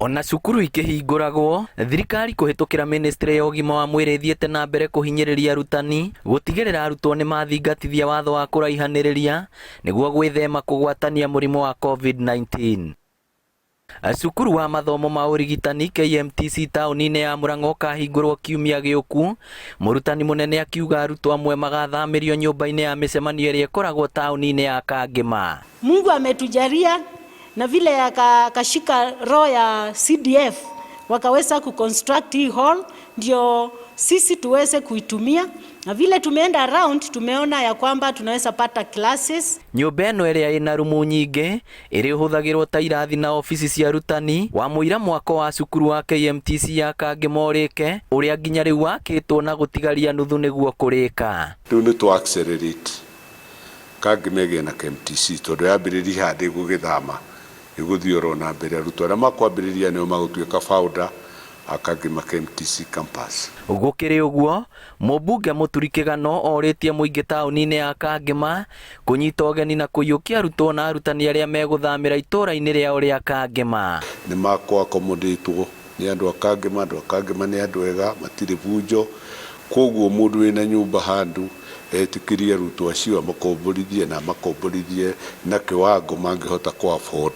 Ona cukuru ikĩhingũragwo, thirikari kũhĩtũkĩra mĩnĩstrĩ ya ũgima wa mwĩrĩ ĩthiĩte na mbere kũhinyĩrĩria arutani gũtigĩrĩra arutwo nĩ mathingatithia watho wa kũraihanĩrĩria nĩguo gwĩthema kũgwatania mũrimũ wa COVID-19. Cukuru wa mathomo ma ũrigitani KMTC taũni-inĩ ya Murang'a ũkahingũrwo kiumia gĩũku, mũrutani mũnene akiuga arutwo amwe magathamĩrio nyũmba-inĩ ya mĩcemanio ĩrĩa ĩkoragwo taũni-inĩ ya Kangĩma. Mungu ametujalia na vile akashika roho ya CDF wakaweza kuconstruct hii hall ndio sisi tuweze kuitumia, na vile tumeenda round tumeona ya kwamba tunaweza pata classes. Nyũmba ĩno ĩrĩa ĩna rumu nyingĩ ĩrĩa ĩhũthagĩrwo ta irathi na obici cia arutani wa mũira mwako wa cukuru wa KMTC ya Kangĩma ũrĩke ũrĩa nginya rĩu wakĩtwo na gũtigaria nuthu nĩguo kũrĩka. Rĩu nĩ tũ accelerate Kangĩma ĩgĩe na KMTC tondũ yambĩrĩria haha ndĩgũgĩthama ĩgũthiĩ oro na mbere. Arutwo arĩa makwambĩrĩria nĩo magũtuĩka founder a Kangĩma KMTC campus. Gũkĩrĩ ũguo, mũmbunge Mũturi Kĩgano orĩtie mũingĩ taũni-inĩ ya Kangĩma kũnyita ũgeni na kũiyũkia arutwo na arutani arĩa megũthamĩra itũũra-inĩ rĩao rĩa Kangĩma. Nĩ makũ accommodate-wo nĩ andũ a Kangĩma, andũ a Kangĩma nĩ andũ ega, matirĩ bunjo, kwoguo mũndũ wĩna nyũmba handũ etĩkĩrie arutwo acio amakomborithie na amakomborithie na kĩwango mangĩhota kũ afford.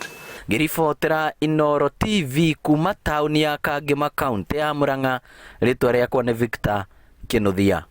Ngĩribotera Inooro TV kuma taũni ya Kangĩma, kaũntĩ ya Murang'a, rĩtwa rĩakwa nĩ Victor Kĩnuthia.